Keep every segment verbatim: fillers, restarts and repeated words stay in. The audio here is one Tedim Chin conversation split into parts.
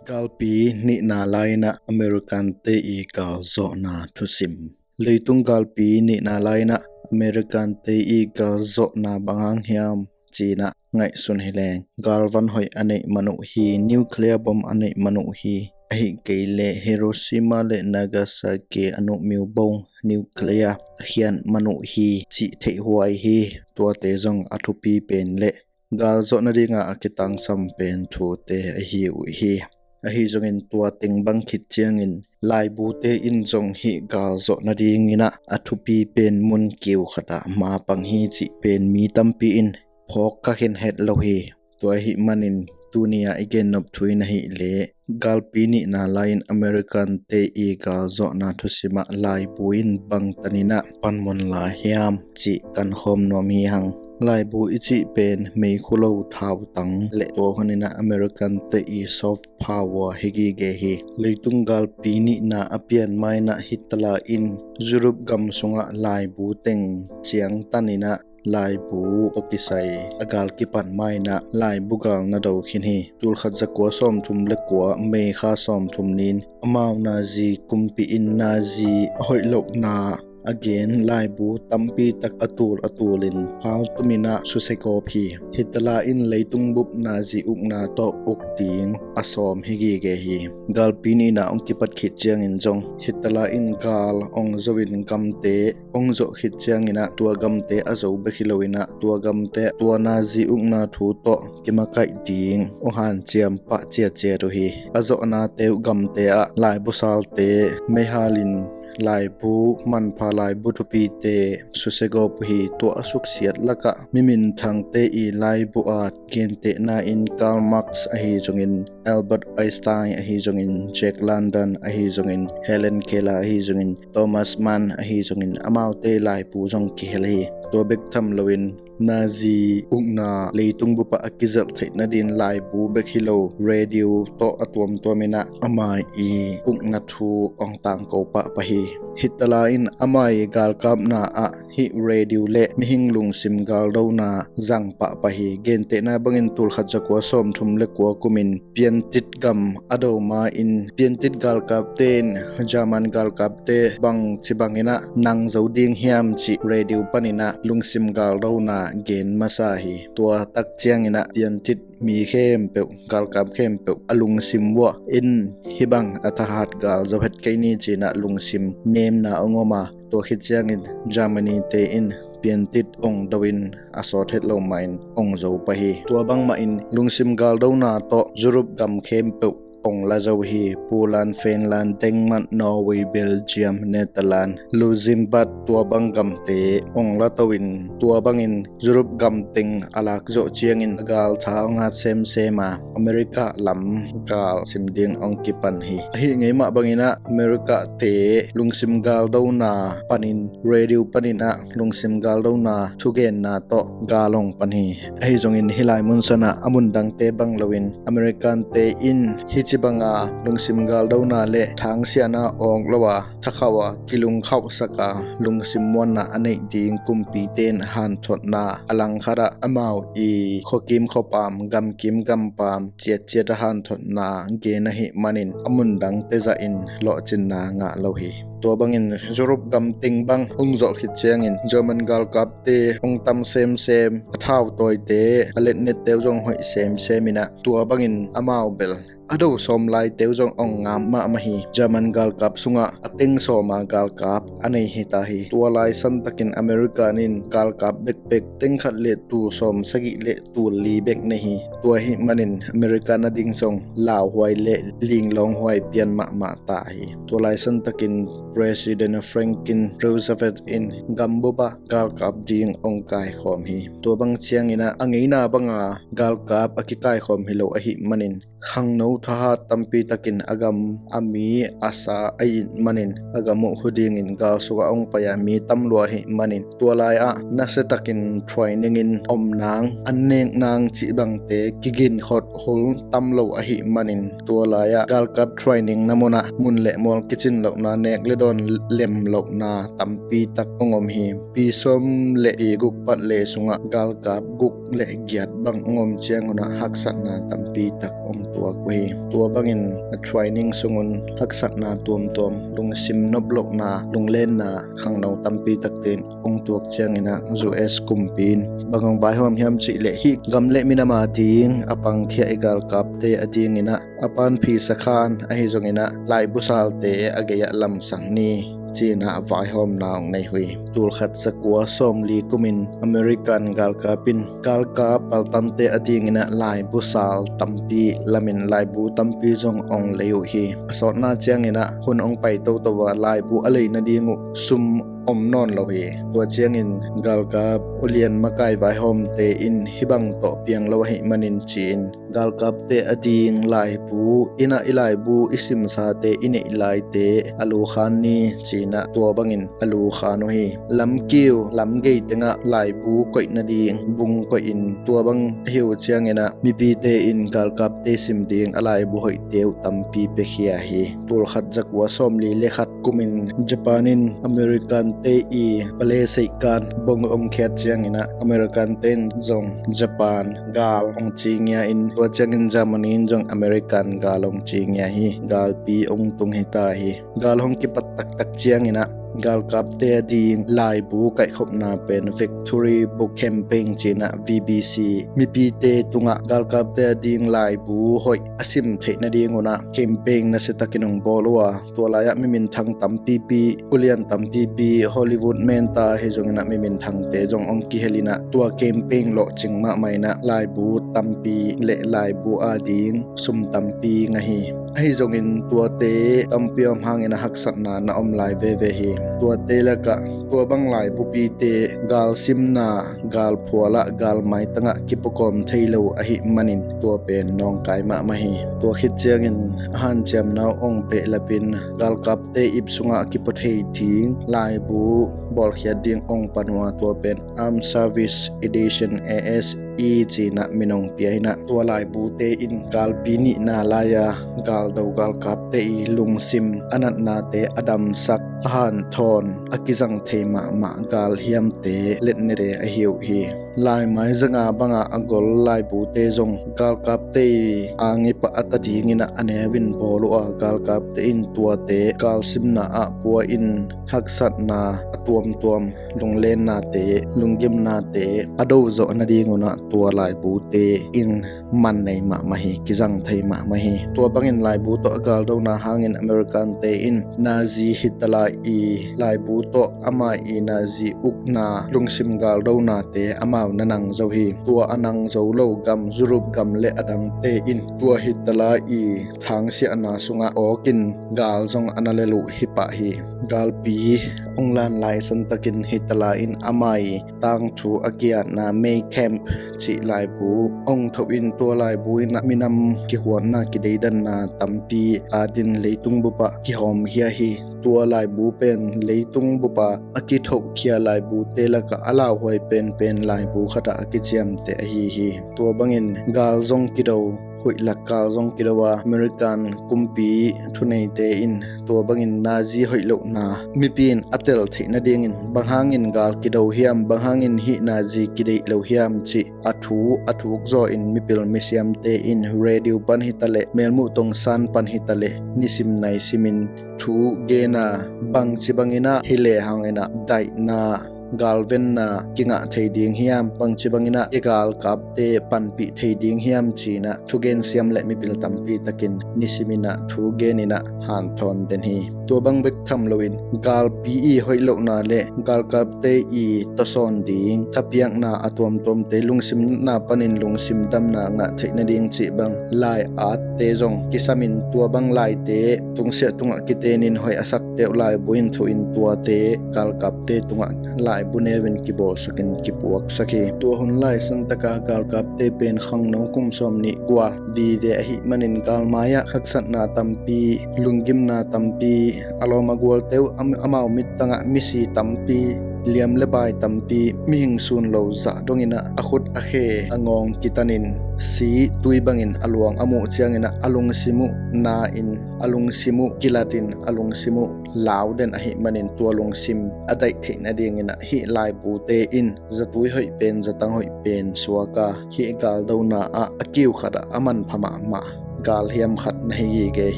Galpi nihna lai-in ah American-te i galzawhna thusim. Leitung galpi nihna lai-in ah American-te i galzawhna bang hang hiam ci-in ah ngaihsun hi leng, galvan hoih a neih man uh hi, nuclear bomb a neih man uh hi, ahih kei leh Hiroshima le Nagasaki a nuhmiu bong nuclear a khian man uh hi cih theihhuai hi. Tuate zong a thupi pen le galzawh nadinga a kitangsam pen thute ahi uh hi. Ahi zongin tua teng bang khit ciangin laibute in zong hih galzawh nadingin ah a thupi pen mun kiu khatah mapang hi cih pen mi tampi in phawk kha khin het lo hi. Tua ahih manin tuni-a i gennop thu in ahih leh, galpi nihna lai-in American-te i galzawhna thusimah laibu in bangtanin ah panmun la hiam cih kankhawm nuam hi hang. Laibu i cih pen meikhu lo thautang le tua hunin ah American-te i soft power hi gige hi. Leitung galpi nihna a pian ma-in ah Hitler in Europe gam sungah laibu teng ciangtanin ah laibu tawh kisai a gal kipan ma-in ah laibu gal na do khin hi. Tulkhat zakua sawmthum le kua May kha sawmthum ni-in amau Nazi kumpi in Nazi a hoih lohna a gen laibu tampi tak a tul a tulin haltumin ah susia gawp hi. Hitler in leitung bup Nazi ukna tawh uk ding a sawm hi gige hi. Galpi nihna hong kipat khit ciangin zong Hitler in gal hong zoin gamte hong zawh khit ciangin ah tua gamte a zo bek hi loin ah tua gamte tua Nazi ukna thu tawh kimakaih ding hong hanciam pah ciatciat uh hi. A zawhnate uh gamte ah laibu salte meihalin laibu manpha laibu thupite susia gawp uh hi. Tua a suksiat lakah mi minthangte i laibu at gentehna in Karl Marx ahi zongin Albert Einstein ahi zongin Jack London ahi zongin Helen Keller ahi zongin Thomas Mann ahi zongin amaute laibu zong kihel hi. Tua bek tham loin Nazi ukna leitung bupah a kizelh theih nadin laibu bek hi lo radio tawh a tuamtuamin ah amai i ukna thu hong tangko pahpah hi. Hitler in amai galkapna ah hih radio le mihing lungsim galdona zang pahpah hi. Gentehna bangin tulkhat zakua sawmthum le kua kumin Piantit gam a do ma-in Piantit galkapte in German galkapte bangci bangin ah nang zo ding hiam cih radio panin ah lungsim galdona gen masa hi. Tua tak ciangin ah Piantit mi khempeuh, galkap khempeuh a lungsim uah in hih bang a thahat gal zo het kei ni ci-in ah lungsim nemna hong om a, tua khit ciangin Germany-te in Piantit hong do in a sawt het lo ma-in hong zo pah hi. Tua bangmahin lungsim galdona tawh Europe gam khempeuh hong la zo hi. Poland, Finland, Denmark, Norway, Belgium, Netherlands, Luxembourg, tua bang gamte hong la to in tua bangin Europe gam teng a lak zawh ciangin a galtha hong hat semsem a, America lam gal sim ding hong kipan hi. Ahi ngei mah bangin ah America-te lungsim galdona panin radio panin ah lungsim galdona thugenna tawh gal hong pan hi. Ahi zongin hih lai munsan ah a mundangte bang loin American-te in hih ci banga lungsim galdona le thangsiahna awk lo a thakhauh a kilungkhauhsak a lungsim muanna a neih ding kumpite in hanthotna a langkhat ah amau i khuakim khuapam, gamkim gampam ciatciat a hanthotna gen ahih manin a mundangte zahin lawhcinna ngah lo hi. Tua bangin Europe gam teng bang hong zawh khit ciangin German galkapte hong tam semsem, a thautawite, a letnette uh zong hoih semsem in ah tua bangin amau bel a do sawm laite uh zong hong ngam mahmah hi. German galkap sungah a teng sawma galkap a nei hi ta hi. Tua lai santakin American in galkap bekbek teng khat le tul sawm sagih le tul li bek nei hi. Tua ahih manin American ading zong lauhuai le linglawnghuai pian mahmah ta hi. Tua lai santakin President Franklin Roosevelt in gam bupah galkap ding hong kaikhawm hi. Tua bang ciangin ah a ngeina banga galkap a kikaikhawm hi lo ahih manin khangno thahat tampi takin a gam, a mi, a sa a it manin a gam uh hu dingin gal sungah hong pai a mi tam lua ahih manin tua lai-ah nasiatakin training in om nang, an nek nang cih bangte kiginkhot hul tam lo ahih manin tua lai-ah galkap training na munah mun le mual kicin lohna, nek le dawn lem lohna tampi tak hong om hi. Pi sawm le pi guk pat le sungah galkap guk le giat bang hong om ciangun ah haksatna tampi tak hong tuak uh hi. Tua bangin a training sungun haksatna tuamtuam, lungsim noplohna, lunglenna khangno tampi takte in hong tuak ciangin ah U S kumpi in bang hong vaihawm hiam cih leh, hih gam le minam ading a pangkhia i galkapte adingin ah a panphi sakhan ahi zongin ah laibu salte a gei-ah lamsang ni, ci-in ah vaihawmna hong nei uh hi. Tulkhat zakua sawmli kumin American galkap in galkap paltante adingin ah laibu sal tampi lamin laibu tampi zong hong lei uh hi. A sawtna ciangin ah hun hong pai toto a, laibu a lei nading uh sum om nawn lo hi. Tua ciangin galkap ulian makai vaihawmte in hih bang tawh piang lo ahih manin ci-in galkapte ading laibu, i na i laibu i simsate i neih laite a lukhan ni, ci-in ah tua bangin a lukhan uh hi. Lamkiu lamgei tengah laibu koih nading bung koihin, tua bang ahi uh ciangin ah mipite in galkapte sim ding a laibu hoihte uh tampi piakhia hi. Tulkhat zakua sawmli le khat kumin Japan in American te i pale seihkan bong hong khiat ciangin ah American te in zong Japan gal hong cingia in, tua ciangin Germany in zong American gal hong cingia hi. Galpi hong tung hita hi. Gal hong kipat taktak ciangin ah galkapte ading laibu kaihkhopna pen Victory Book Campaign ci-in ah V B C mipite tungah galkapte ading laibu hoih a sim theih nadingun ah campaign nasiatakin hong bawl uh a, tua lai-ah mi minthang tampipi, ulian tampipi, Hollywood menta ahi zongin ah mi minthangte zong hong kihel in ah tua campaign lawhcing mahmah in ah laibu tampi le laibu ading sum tampi ngah hi. Ahi zongin tuate tampi om hangin a haksatna na om lai veve hi. Tuate lakah tua bang laibupite galsimna, galphualah, galmaitangah kipukawm thei lo ahih manin tua pen nawngkai mahmah hi. Tua khit ciangin a hanciamna uh hong pehlapin galkapte ip sungah a kipua thei ding laibu bawlkhiat ding hong pan uh a, tua pen Armed Service Edition, A S E ci-in ah min hong pia in ah, tua laibute in galpi nihna lai-a galdo galkapte i lungsim a natnate a damsak, a hanthawn, a kizang thei mahmah galhiamte, letnete ahi uh hi. Laimai zanga banga a gol laibute zong galkapte i ang i pah a ta dingin ah a neu in bawl uh a, galkapte in tuate galsimna ah pua in haksatna a tuamtuam, lunglennate, lunggimnate a do zawh nadingun ah tua laibute in man nei mahmah hi, kizang thei mahmah hi. Tua bangin laibu tawh a galdona hangin American te in Nazi Hitler i laibu tawh ama i Nazi ukna lungsim galdonate amau na nang zo hi. Tua a nang zo lo gam, Europe gam le a dangte in tua Hitler i thangsiahna sungah awkin gal zong a na lel uh hi pah hi. Galpi hong lan lai santakin Hitler in ama i tangthu a kiatna Mein Kampf cih laibu hong thoh in, tua laibu in ah minam kihuatna, kideidanna tampi atin leitung bupah kihawmkhia hi. Tua laibu pen leitung bupah a kithohkhia laibute lakah a lauhuai penpen laibu khatah a kiciamteh ahi hi. Tua bangin gal zong kido, huih lak gal zong kido a, American kumpi thuneite in tua bangin Nazi hoih lohna mipi in a tel theih nadingin bang hangin gal kido hiam, bang hangin hih Nazi kideih lo hiam cih a thu a thuk zaw in mipil misiamte in radio pan hitaleh, melmuh tongsan pan hitaleh, nisim naisimin thu gen a, bangci bangin ah hi lehang in ah daihna, galvenna kingah thei ding hiam, bangci bangin ah i galkapte panpih thei ding hiam ci-in ah thugen siam le mipil tampi takin nisimin ah thugen in ah hanthawn den hi. Tua bang bek tham loin galpi i hoih lohna le galkapte i tawsawn ding thapiakna a tuamtuamte, lungsim natna panin lungsim damna ngah theih nading cih bang lai-atte zong kisamin, tua bang laite tungsiah tungah kitenin hoih a sakte uh laibu in thoh in tuate galkapte tungah laibu neu in kibawlsakin kipuaksak hi. Tua hun lai santaka galkapte pen khangno kum sawmnih kua vive ahih manin galmai-ah haksatna tampi, lunggimna tampi, a lawm a gualte uh am-, amau mittangah misi tampi, liam le bai tampi, mihing sun lo zah dongin ah a khut a khe a ngawng kitanin, si tui bangin a luang a muh ciangin ah a lungsim uh na-in, a lungsim uh kilatin, a lungsim uh lau den ahih manin tua lungsim a daih theih nadingin ah hih laibute in zatui hoih pen, zatang hoih pen suak a, hih galdona ah a kiu khatah a manpha mahmah galhiam khat na hi gige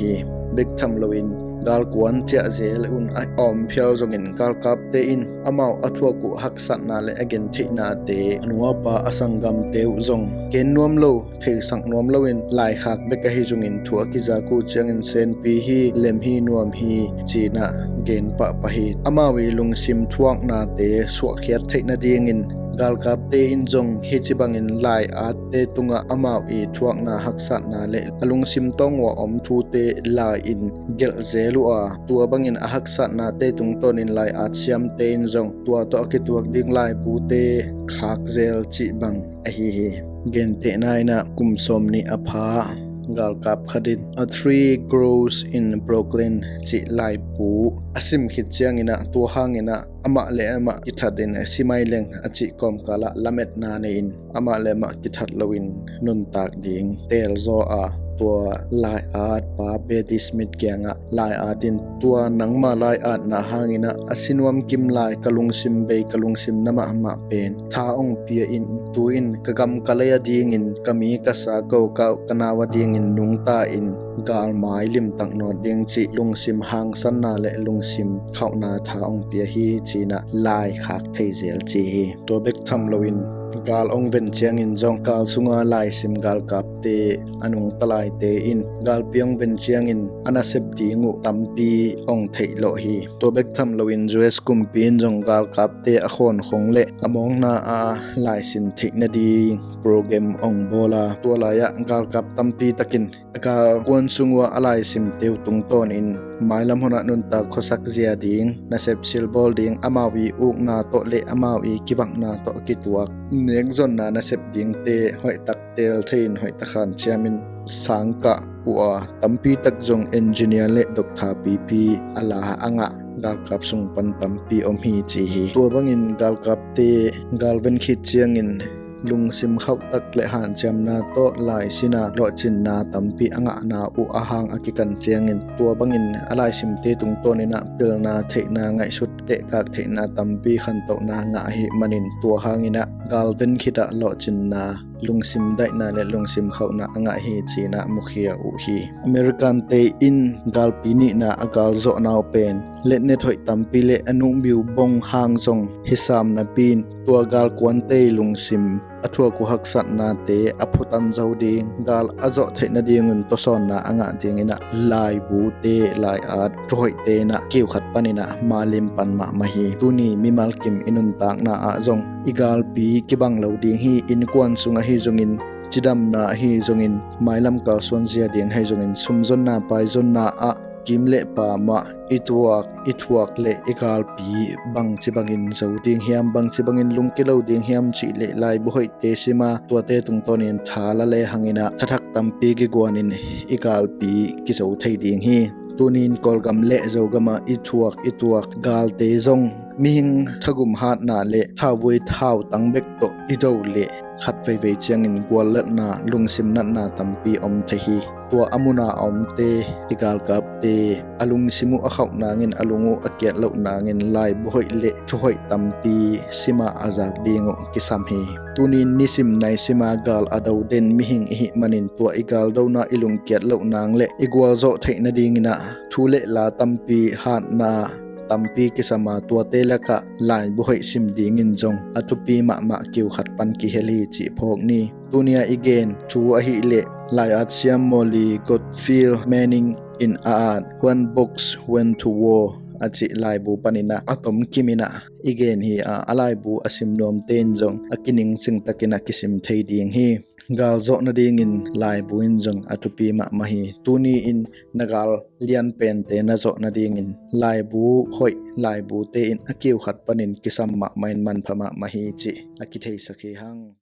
hi. Bek tham loin galkuan ciahzel un a om phial zongin galkapte in amau a thuak uh haksatna le a gentheihnate a nuapa a sanggamte uh zong gen nuam lo, theisak nuam loin laikhak bek ahi zongin thu a kizak uh ciangin senpi hi, lem hi, nuam hi, cinah gen pahpah hi. Amau i lungsim thuaknate suahkhiat theih nadingin galkapte in zong hih ci bangin lai-atte tungah amau i thuakna haksatna le a lungsim tawng uh a om thute lai-in gelh zel uh a, tua bangin a haksatnate tungtawnin lai-at siamte in zong tua tawh a kituak ding laibute khak zel cih bang ahi hi. Gentehna inah kum sawm nih a pha galkap khat in A Tree Grows in Brooklyn cih laibu a sim khit cianginah tua hanginah amah le amah kithatin a si mai leng a cih kawmkalah lametna nei-in amah le amah kithat loin nuntak ding teelzaw a, tua lai-at pa Betty Smith kiangah lai-at in tua nangma lai-atna hanginah a sinuam kim lai ka lungsim bei, ka lungsim na mahmah pen tha ong pia in, tu-in ka gam ka lei a dingin ka mi ka sa ko ka, ka nau a dingin nungta in galmai limtak nawt ding cih lungsim hangsanna le lungsim khauhna tha ong pia hi, cinah lai khak thei zel ci hi. Tua bek tham loin gal ong ven ciangin zong gal sunga laisim galkapte a nungta laite in galpi ong ven ciangin a nasep ding uh tampi ong theih lawh hi. Tua bek tham loin U S kumpi in zong galkapte a khawnkhong le a mawngna a laisin theih nading program ong bawl a, tua lai-ah galkap tampi takin a galkuan sung uh a laisimte uh tungtawnin mailam hunah nuntak khuasak zia ding, nasep silbawl ding, amau i ukna tawh le amau i kibakna tawh a kituak nekzonna nasep dingte hoihtak teel thei-in hoihtak hanciamin sangkah uh a, tampi tak zong engineer le doctor pipi a la a ngah galkap sung pan tampi om hi ci hi. Tua bangin galkapte galven khit ciangin lungsim khauhtak le hanciamna tawh laisina lawhcinna tampi a ngahna uh a hang a kikan ciangin tua bangin a laisimte tungtawninah pilna theihna, ngaihsut tehkak theihna tampi khantohna ngah ahih manin tua hanginah galven khitah lawhcinna, lungsim daihna le lungsim khauhna a ngah hi cinah mukhia uh hi. Americante in galpi nihna a galzawhna uh pen letnet hoih tampi le a nuhbiu bong hang zong hisam napi-in tua galkuante lungsim a thuak uh haksatnate a phutan zo ding, gal a zawh theih nadingun tawsawnna a ngah dinginah laibute, lai-at thuhoihte inah kiukhat paninah malim pan mahmah hi. Tuni mimal kim i nuntakna ah zong i galpi kibang lo ding hi. Innkuan sung ahi zongin, cidamna ahi zongin, mailam kalsuan zia ding ahi zongin, sumzonna paizonna ah kim le pamah i tuak i thuak le i galpi bangci bangin zo ding hiam, bangci bangin lungki lo ding hiam cih le laibu hoihte sima tuate tungtawnin tha la le hanginah thathak tampi kiguanin i galpi kizo thei ding hi. Tunin Kawlgam le Zogamah i thuak i tuak galte zong mihing thagum hatna le thauvui thautang bek tawh i do le khat veivei ciangin guallelhna, lungsim natna tampi om thei hi. Tua a muna a omte i galkapte a lungsim uh a khauh nangin, a lung uh a kiat loh nangin laibu hoih le thu hoih tampi simah a zak ding uh kisam hi. Tunin nisim naisima gal a do den mihing i hih manin tua i galdona i lungkiat loh nang le i gualzawh theih nadinginah thu le la tampi, hatna tampi kisama tuate lakah laibu hoih sim dingin zong a thupi mahmah kiukhat pan kihel hi cih phawk ni. Tunia i gen thu ahih leh lai-at siam Molly Goldfield Manning in a at When Books Went to War a cih laibu paninah a tom kiminah i gen hi a, a laibu a sim nuamte in zong a kining singtakin a kisim thei ding hi. Gal zawh nadingin laibu in zong a thupi mahmah hi. Tuni in na gal lian pente na zawh nadingin laibu hoih, laibute in a kiukhat panin kisam mahmah in manpha mahmah hi cih a kitheisak hi hang.